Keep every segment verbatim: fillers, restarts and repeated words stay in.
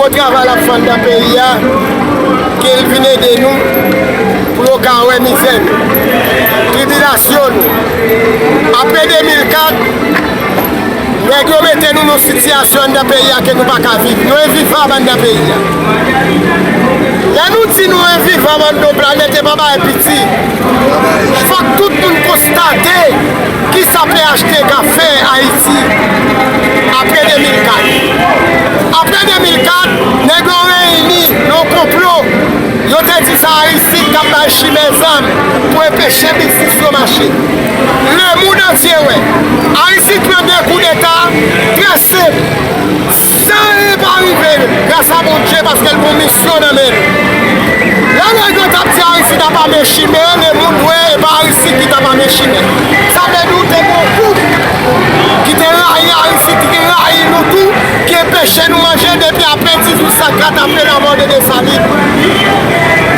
Bon travay l ap fè anndan peyi a, ke l vin ede nou pou yo ka wè mizè nou, tribilasyon nou. Apre de mil kat, nèg yo mete nou nan sitiyasyon anndan peyi a ke nou pa ka viv. Nou envivab anndan peyi a. Lè nou di nou envivab anndan yon planèt, e pa bagay piti. Fòk tout moun konstate kisa P H T K fè Ayiti apre de mil kat. Apre de mil kat, nèg yo reyini nan yon konplo. Yo te di se Aristide k ap bay chimè zam pou enpeche biznis yo mache. Lemonn antye wè. Aristide pran de koudeta trè senp. San anyen pa rive l, gras a Bondye, paske l gon misyon nan men l. Lè nèg yo t ap di Aristide ap ame chimè, lemonn wè e pa Aristide ki t ap ame chimè. Sa vle di w te gon gwoup ki te rayi Aristide, ki rayi nou tou, ki enpeche nou manje depi apre dizuit san kat, apre lanmò de Desalin.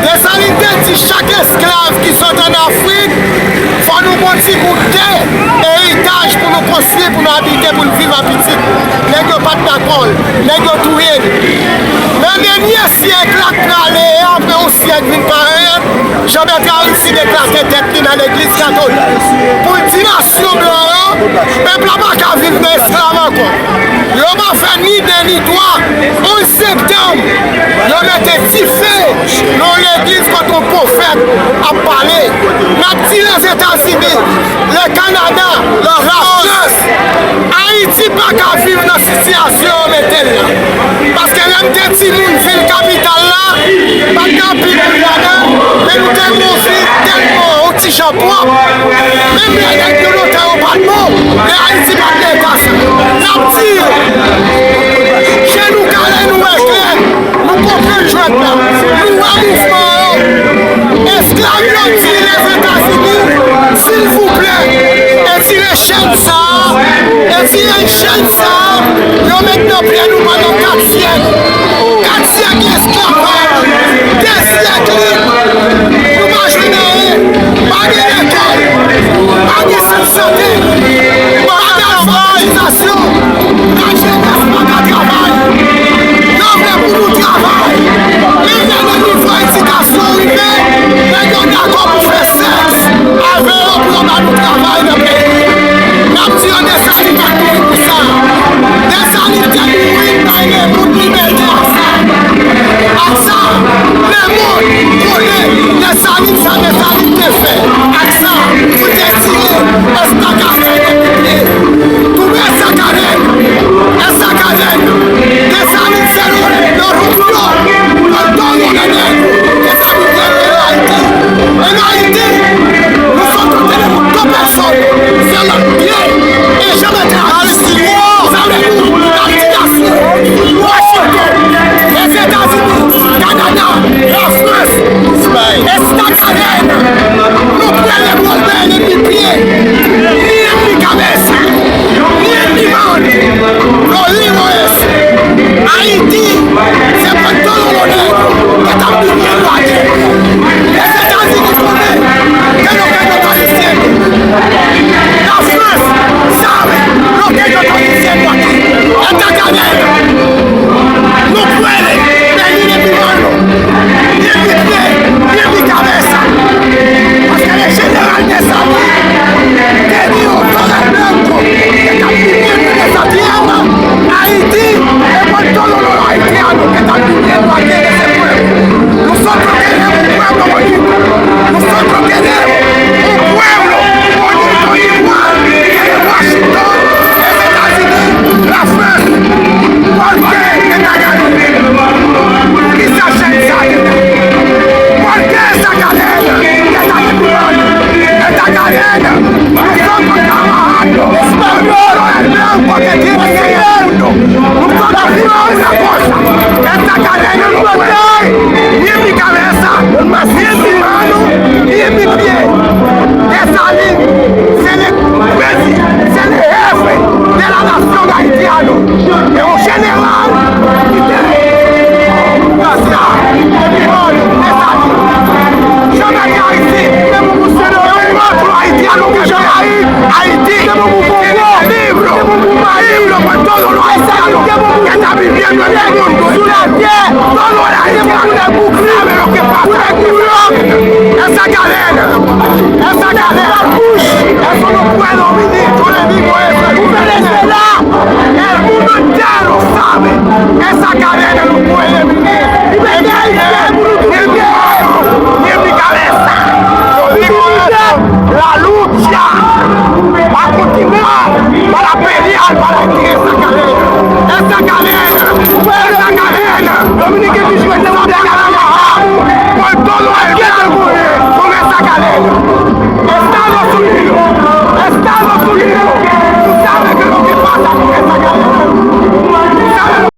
Desalin te di chak esklav ki sot ann Afrik, fò nou gon ti bout tè, eritaj pou nou konstwi, pou nou abite, pou n viv ak pitit nou. Nèg yo pa t dakò l. Nèg yo touye l. Nan dènye syèk la k prale, apre yon syèk vin parèt, Jean Bertrand Aristide eklate tèt li nan legliz katolik. Pou l di nasyon blan an, pèp la pa ka viv nan esklav ankò. Yo pa fè ni de ni twa. Onz septanm, yo mete dife nan yon legliz kote yon pwofèt ap pale. N ap di Lèzetazini, le Kanada, Lafrans, Ayiti pa ka viv nan sitiyasyon yo mete l la. Paske lè m te timoun, vil kapital la, pa t gen anpil moun ladan, men nou te gen yon vil tèlman yon ti jan pwòp. Menm lè nèg yo note yo pa t bon, men Ayiti pa t nan eta sa. N ap di yo, je nou kale, nou wè klè. Nou konprann jwèt la. Nou wè mouvman an. Esklav yo di Lèzetazini, silvouplè, etire chèn sa a, etire chèn sa a, yo met nan pye nou pandan kat syèk. Kat syèk esklavaj, de syèk lib. Nou pa jwenn anyen. Pa gen lekòl, pa gen sant sante, pa gen alfabetizasyon. Lajenès pa ka travay. Yo vle pou nou travay. Men lè nan nivo edikasyon rive, nèg yo dakò pou fè sèks avè yo pou yo ba nou travay nan peyi. N ap di yo Desalin pa t mouri pou sa. Desalin te mouri bay lemonn libète ak sa. Ak sa, lemonn konnen Desalin, sa Desalin te fè. Ak sa, pou te tire esklav.